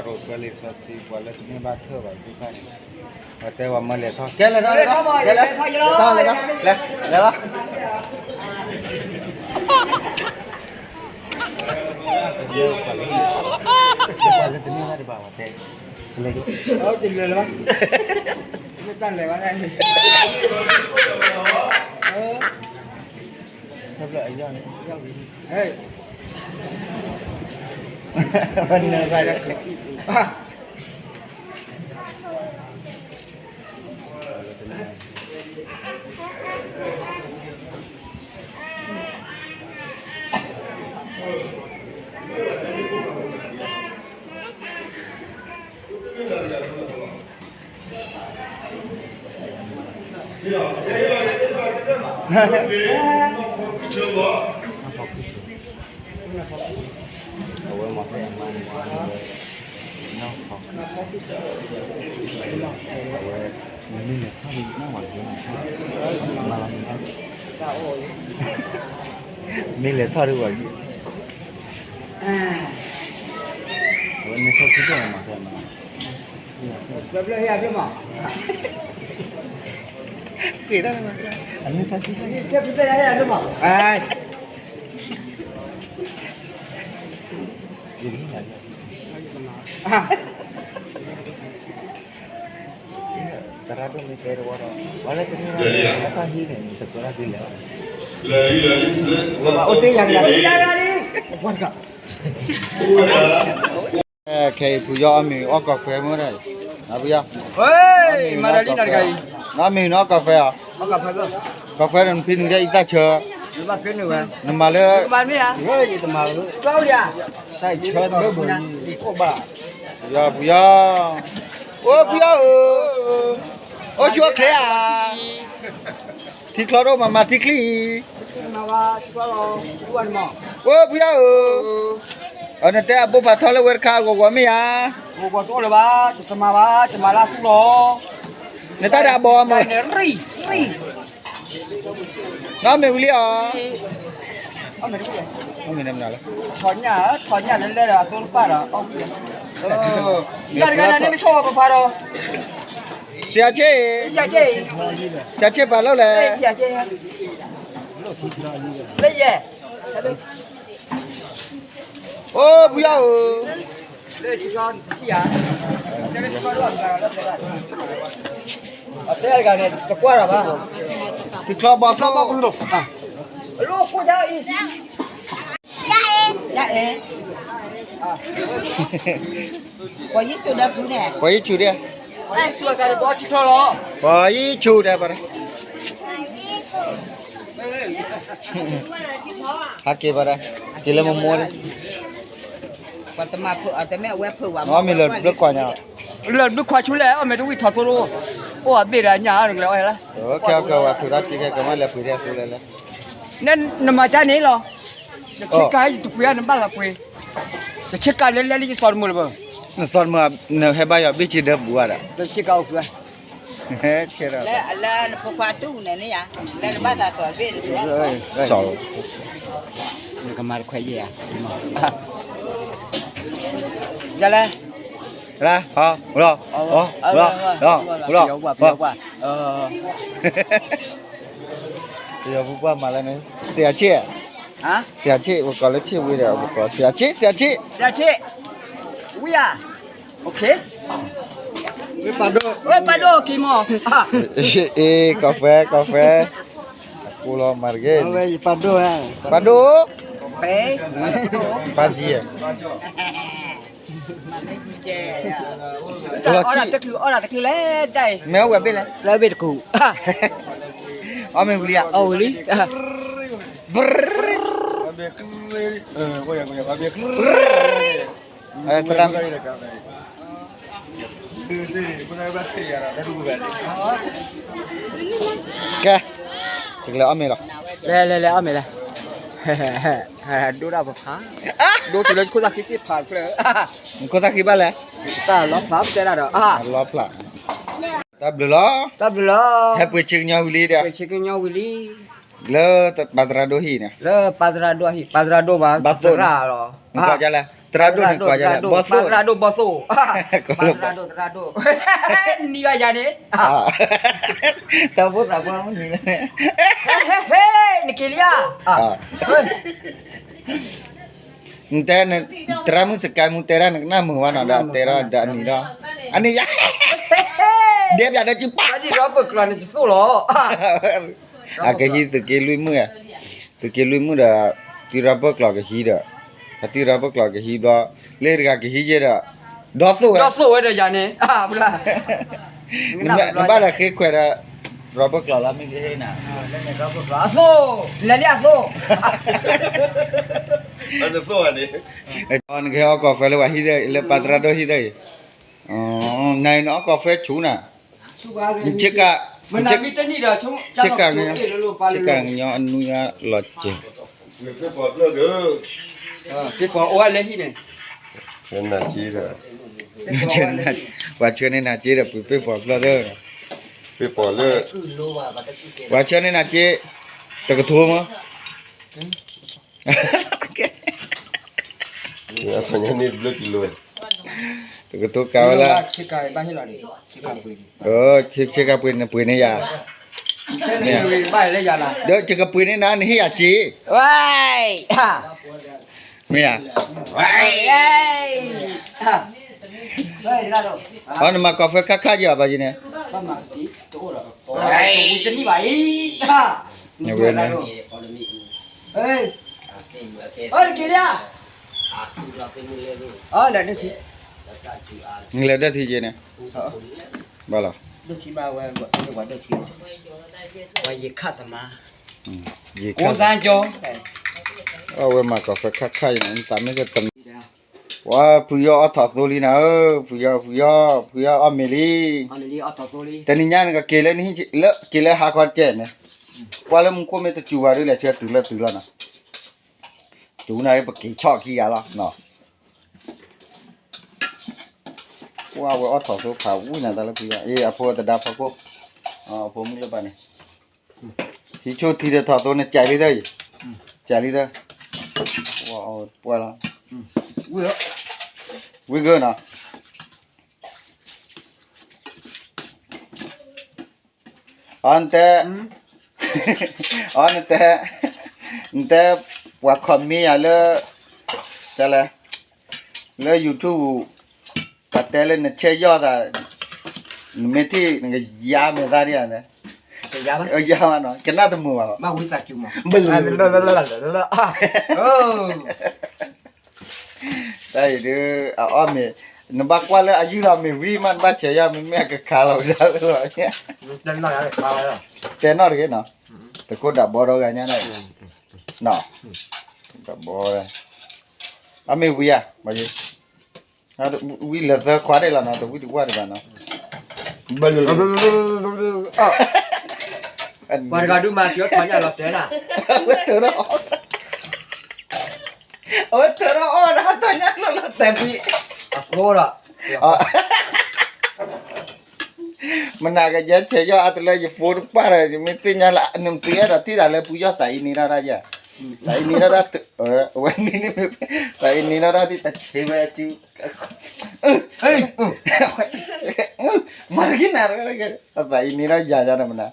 ရိၣ်ကွဲလံာ်စီဆှံ ပှၤလၢတမ့ၢ်ဘၣ်ထၢၣ်ဘၣ်သ့ၣ်တဖၣ်န့ၣ် ပှၤတဲဝဲမၢလဲၤထီၣ် ကဲလဲၤထီၣ်လဲၤထီၣ် ကဲလဲၤထီၣ် လဲၤထီၣ် လဲၤထီၣ် လဲၤထီၣ် ပှၤလၢတမ့ၢ်ဘၣ်တဘၣ် ပှၤတဲ ကလဲၤ တလဲၤလၢၤဘၣ် မ့ၢ်တၢ်လဲၤဘၣ်န့ၣ် ဖျၢၣ်ဖျၢၣ်အယီၢ်န့ၣ် အယီၢ်ဝံၤ ဟဲ ဝဲနၢၤဘၣ်ဒီး အဝဲမၤဖဲအမါန့ၣ် နီၢ်ခီ အဝဲ မ့ၢ်လဲၤထီၣ်ဒံးနီၢ်ဝၤန့ၣ် မၤလီၤန့ၣ် မ့ၢ်လဲၤထီၣ်ဒံးဝၤ အဝဲမ့ၢ်ထီၣ်ခံကတၢၢ်မၤဖဲအမါ က့ၤဒၣ်လၢ အမ့ၢ်ထီၣ်ခံကတၢၢ် သရၣ်ဒိၣ်မ့ၢ်တဲတဝီဒီး ပှၤလၢတမ့ၢ်ဘၣ် အတၢ်ဟံးန့ၣ် နတကြၢးဒၣ်ဒ်လဲၣ်ဘၣ် အိၣ်တ့ၢ်ယၤတဂၤ ခဲအံၤဖုယီၢ်အီၣ်မ့ၤအီၣ်ကီၢ်ခွဲမ့ၢ်ဝဲဒၣ်အံၤ ဖုယီၢ် မၤတၢ်လံတၢ်တဂၤအံၤ နီၢ်မ့ၤနအီၣ်ကီၢ်ခွဲအီၤ ကီၢ်ခွဲဒီးနဖံနုာ်ကဲအံၤတၢ်ဆၢ နမၤလၢ တၢ်ဆၢတဘၢဘၢအံၤ ဖုယီၢ် ဖုယီၢ် အိၣ်ဖုယီၢ်ဧၢ အိၣ်ဆူၣ်အိၣ်ချ့ဧါ ထံချီဒိၣ်မးမၤထံချံအံၤ အိၣ်ဖုယီၢ်ဧၢ နတဲအဘိဖးထီလၢဝဲတခါအဂီၤဂီၤမ့ၢ်ဧါ ဂီၤဂီၤတအိၣ်လၢၤဘၣ် တမၤဘၣ် တမၤလၢသူၣ်လီၤ နတၢ်ဒၣ်ဘီမး နီၢ်မ့ၤဝံၤလံအီၤ ထီၣ်ညၣ် ထီၣ်ညၣ်လၢလၢဒီးအသိတပၣ်ဒီး တၢ်တဂၤန့ၣ်မ့ၢ်ဆိၣ်ဝဲပဖးဒီး ဆရာချစ် ဆရာချစ် ဘာလုပ်လဲ လၢယဲ အိၣ်ဖုယီၢ်ဧၢ အတဲတဂၤန့ၣ် တကွၢ်ဒီးဘၣ် ထံချီဘီကျိ အလိၣ်ခိၣ်ဒၣ်အံၤ ယအဲ ပှၤယ့ၣ်ဆူဒီးပူၤန့ၣ် ပှၤယ့ၣ်ဆူဒီး ပှၤယ့ၣ်ဆူဒီး ပှၤ ဟးက့ၤဘၣ်ဒၣ် က့ၤလၢမမိၢ်လံ ပှၤတမၤဖုးအီၤ တမ့ၢ်အဝဲဖုးဝဲ အီၣ်မ့ၤလၢဘျုးခွါညါ လၢဘျုးခွါဆူလဲၣ် အီၣ်မ့ၤတဝံၣ်ထီၣ်သိလိ အိၣ်အဘ့ၣ်ဒီးညၣ်အါတကလဲၤအီၣ်ဟဲလၢ ကဲကဲဝဲဖုးထီၣ်က့ၤကဲ ကမၣ်လဲၤပှ့ၤထဲအသိလဲၣ်လဲၣ် နမၤတၢ်န့ၣ်လီၤ ယဆ့ကၤယတပှ့ၤနဘၣ်သးပှ့ၤ ယဆ့ကၤလဲၤလဲၤလံယသီတမုာ်လၢၤဘၣ် နသီတမုာ် နဟဲဘါယွၤဘ့ၣ်ဆ့ဒၢပူၤဘၣ်ဒီး လၢဆ့ကၤအိၣ်ဖုး လၢနဖိခွါတူၢ်န့ၣ်န့ၣ်ယါ လၢနဘၣ်သးသီဘ့ၣ်န့ၣ် စီၤ နကမၤတခွဲးယဲၢ်ဧါ ယလဲၣ် ရၢ ဟီ လီၤ လီၤ လီၤ လီၤ ပယီၤပူၤပှၢ်မၤလၢန့ၣ် ဆရာချစ် ဆရာချစ် ပကိးလၢချစ်ဝံၤဒီး ပကိး ဆရာချစ် ဆရာချစ် ဆရာချစ် ဝံၤဧါ ဝဲပာ်ဒိၣ် ဝဲပာ်ဒိၣ်က့ၤမး အ့ ကီၢ်ဖဲ ကီၢ်ဖဲ အကိလီၤမၤတက့ၢ် ပာ်ဒိၣ် ဖဲ ပာ်ဒိၣ် ပာ်ဒိၣ် မၤမ့ၢ်ယံကဲ တၢ်အီၣ်ဒၣ်တချုး အီၣ်ဒၣ်တချုးလဲၣ် တၢ်အံၤ မ့ၢ်အီၣ်ဝဲဘ့ၣ်လဲၣ် လၢဘ့ၣ်တကူး အီၣ်မ့ၢ်ဝံၤလံဧါ အီၣ်ဝံၤလံ ဘြရ့ သရၣ် ကဲ တကလဲၤအီၣ်မ့ၤလီၤ လဲၤလဲၤလဲၤအီၣ်မ့ၤလဲၤ ဒိၣ်ဒၣ်ပဖး ဒိၣ်တုၤလၢခိၣ်သၣ်ဃံသ့ၣ်ဖးဖျၢၣ် နခိၣ်သၣ်ဃံဘၣ်လဲၣ် တၢ်လီၤဖျါတဲဒၣ်ဒီး လီၤဖျါ တၢ်ဘျုးလီၤ တၢ်ဘျုးလီၤ ဟဲပှ့ၤဆ့ကညီဝံၤလံဒီး ပှ့ၤဆ့ကညီဝံၤလံ လၢပၢ်သရၣ်ဒိၣ်ဟံၣ်န့ၣ် လၢပၢ်သရၣ်ဒိၣ်ဟံၣ် ပၢ်သရၣ်ဒိၣ်ဘၣ် ဘၣ်သိၣ်သရၣ်လီၤ နကိးဒ်လဲၣ် သရၣ်ဒိၣ်န့ၣ်ကွၢ်ယၤလဲၣ်, ဘီၣ်သိၣ်, သရၣ်ဒိၣ်, ဘီၣ်သိၣ်, သရၣ်ဒိၣ်, သရၣ်ဒိၣ်, နံၣ်ဘၣ်ယၤန့ၣ်, တၢ်ဖိသၣ်ဖိမုၢ်နံၤန့ၣ်, နက့ၤလံဧါ, နတဲ, သရၣ်မုၣ်စကဲမူတဲဒၣ်နကနၣ်မုာ်ဘၣ်နီၤဒီး တဲဒီးဒီးအနံၤဒီး, အန့ၣ်ယၤ, ဒဲးပၠးဒီးစုပၢ်, အကဟံးသုးက့လွံၢ်မုၣ်, သုးက့လွံၢ်မုၣ်ဒီး, တံၤရၢဘၢၣ်ကျီၤကဟံးဒီး, တံၤရၢဘၢၣ်ကျီၤကဟံးဘျီ, လၢတဂၤကဟံးယဲဒီး, ဒီသိၣ်ဝဲ, ဒီသိၣ်ဝဲဒီးယၤန့ၣ်, နဘၣ်လဲၤဃ့ခွဲးဒီး, ရၢဘၢၣ်ကျီၤလၢမ့ၢ်ကဟ့ၣ်နၤ, အသိၣ်, လဲၤလံအသိၣ်, နကဟဲအီၣ်ကီၢ်ဖဲလၢပှၤဟံးသၢ, လၢပၢ်သရၣ်ဒိၣ်ဟံးသၢအံၤ, နအံၤနအီၣ်ကီၢ်ဖဲဆူနၤ, ဆ့ကၤ, ဆ့ကၤ, ဆ့ကၤကညီအနူညါလီၤစဲး, ပှၤဆှၢန့ၢ်နၤစ့ဒီး ပှၤဆှၢန့ၢ်နၤစ့ဒီး ပှ့ၤပ့ၢ်ပီၤကျီၢ်သၢ, ပ့ၢ်ပီၤလၢ, ပှၤဆှၢန့ၢ်နၤစ့, တကထိမး, အထီၣ်ညါန့ၣ်တဘျီကံလိ, တကထိကးဝဲလၢ, ဆ့ကၤပှ့ၤနပှ့ၤန့ၢ်ယၤ, ဒီးယကပှ့ၤန့ၢ်နၤ နဟ့ၣ်ယၤစ့, ဝဲ, မ့ၢ်ဧါ, အီ နမၤကီၢ်ဖဲခါခါယၤဘၣ်ယၤန့ၣ်, နဝဲန့ၣ်, နလဲၤဒၢထံယဲန့ၣ်, ဘၣ်လီၤ, ယခၣ်သမား, ယခၣ်သ, အဝဲမၤကီၢ်ဖဲခါခါယၤန့ၣ် နသးမ့ၢ်ကတမံၤ, ပှၤဖုယီၢ်အီၣ်ထီၣ်သိလံနၤဧၢ, ဖုယီၢ်, ဖုယီၢ်, ဖုယီၢ်အီၣ်မ့ၤလံ, တနံၤညါနကက့ၤလၢနဟံၣ်, လၢက့ၤလၢဟါခီတကဲန့ၣ်, ကွၢ်လၢမူခိၣ်မ့ၢ်တစူၤဘၣ်ဒ်လဲၣ် ဆၢတုၤလၢတုၤလီၤနီၤ, တုၤနၤပက့ၤဆီၣ်ခံဂၤလီၤ, ကွၢ်ဝဲအီၣ်ထီၣ်သိဖးဝံၤနၤတၢ်လၢဖုယီၢ်, အ့ အဖိတဒါဖီခိၣ်, အဖိမုၣ်လၢပၢ်န့ၣ် ဟံးဆိၣ်ထံဒီးထီၣ်သိန့ၣ် ကးလံသၢအံၤ, ကးလံသၢ, ပှဲၤလီၤ, ဝံၤဂၢၢ်နီၤ, အီနတဲ, အီနတဲ, နတဲ, ပှၤ comment ယၤလၢ, တဲလဲၣ်, လၢ YouTube ပှၤတဲလၢနဆဲးယီၢ်သး, နမ့ၢ်ထံၣ်နကယါမဲာ်သၣ်ဒ်ဧါ, ယါဘၣ်နီၤ ကနၣ်တမုာ်ဘၣ်, တၢ်အံၤဒုး အအီၣ်မ့ၤ, နဘၣ်ကွၢ်လၢအယုၢ်လီၤမ့ၤဝံၤမး နဘၣ်ဆဲးယီၢ်မ့မ့ၢ်အကခါလီၤဝဲဒၣ်လီၤ, တဲနီၣ်တဂ့ၤနီၤ, တခိၣ်ဒၣ်ဘီဒီဂၤညါန့ၣ်, ဒၣ်ဘီ, အမ့ၢ်ဝံၤဧါ, ဝံၤလၢသၢခွါဒဲးလီၤနီၤ တဝံၣ်တဝါဒံးဘၣ်နီၤ, ပှၤတဂၤဒုးမၤစၢၤထီၣ်ညၣ်လီၤတဲာ်နၤ, အဝဲထၢထီၣ်အီၣ်, အဝဲထၢထီၣ်အီၣ်ဒီး ထီၣ်ညၣ်လီၤလီၤတဲာ်ဖံ, အဃိဒီး, မနၤကယဲဆဲးယီၢ်အါတလၢယ phone တပၣ်ဒီး ယမ့ၢ်သ့ၣ်ညါလၢ နမ့ၢ်သ့ၣ်ညါဒီးထံၣ်တၢ်လၢဖုယီၢ်သးအံၤန့ၢ်ထီၣ်ဒၣ်ယၤ, သးအံၤန့ၢ်ထီၣ်ဒၣ်, အဝဲန့ၣ်, သးအံၤန့ၢ်ထီၣ်ဒၣ်သ့ၣ်တဆ့ဝဲစု, မၤတက့ၢ်နၤ, သးအံၤန့ၢ်ထီၣ်ယၤယၤဒီးမနၤ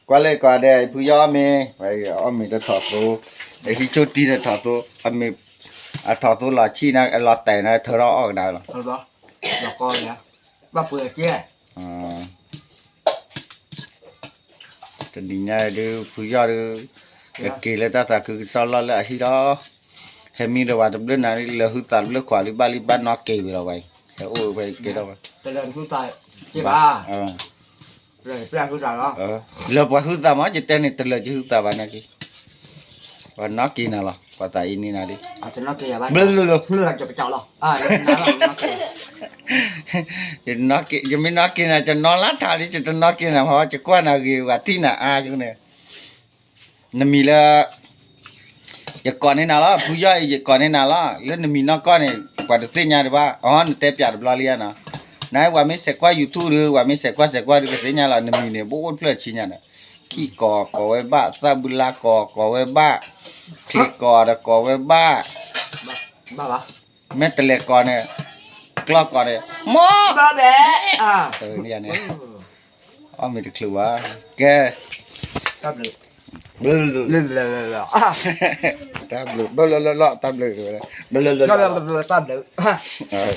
ကွၢ်လၢကွၢ်ဒဲး ဖုယီၢ်အီၣ်မ့ၤ, အီၣ်မ့ၤဒီးထီၣ်သိ, ဟံးဆိၣ်တံၢ်ဒီးထီၣ်သိ, အမ့ၢ်, အထီၣ်သိလီၤဆံၣ်န့ၣ် အလီၤတဲာ်န့ၣ် ထၢထီၣ်အီၣ်ကဒါလီၤ, ဘၣ်ပှ့ၤကဲ, တနံၤညါဒုး ဖုယီၢ်ဒုး, ကက့ၤလၢတၢ်သးခုကစီၣ်လီၢ်လၢအဟံၣ်လီၤ, ဟဲမံဒီးဝဲတဘျုးနၤလၢ ဟုသးတဘျုးခွးလံ ဘၣ်လံဘၣ်နီၣ်က့ၤဝံၤလီၤဝဲ, ဟဲအိၣ်ဝဲကဲထီၣ်ဝဲ, လၢပှၤဟုသးမး ယတဲန့ၣ် တလၢာ်ယဟုသးဘၣ်နာ်က့ၤ, ပှၤနီၣ်က့ၤနၤလီၤ ပှၤသးအံၤန့ၢ်နၤလံ, ဘျုးလၢလၢ, ယမ့ၢ်နီၣ်က့ၤနၤ ယနီၣ်လါထးလံ ယတနီၣ်က့ၤနၤမး ယကွၢ်နၤဂ့ၤ ပှၤထံၣ်နၤအါန့ၣ်, နမံၤလၢ ယကိးန့ၢ်နၤလီၤ ဖုယီၢ်အံၤ ယကိးန့ၢ်နၤလီၤ လၢနမံၤနီၢ်ကီၢ်န့ၣ် ပှၤတသ့ၣ်ညါဒံးဘၣ် အီ နတဲပၠးတဘျီလံဧါနီၤ, နပှၤမ့ၢ်စဲးကွၢ် YouTube ဒီး ပှၤမ့ၢ်စဲးကွၢ်စဲးကွၢ်ဒီး ကသ့ၣ်ညါလီၤ နမံၤန့ၣ် ဘိၣ်အိၣ်တဖျၢၣ်ဆံညါန့ၣ်, ခံကီၢ်ကိးဝဲဘၣ်, သၣ်ဘုလါကီၢ်ကိးဝဲဘၣ်, ချ့ကီၢ်ဒီးကိးဝဲဘၣ်, မ့ၢ်တလဲၤကီၢ်န့ၣ်, ကျီကီၢ်န့ၣ်, မိၢ်, န့ၣ်, အီၣ်မ့ၤတချုးဘၣ်, ကဲ, တၢ်ဘျုး, တၢ်ဘျုး, တၢ်ဘျုး, တၢ်ဘျုး,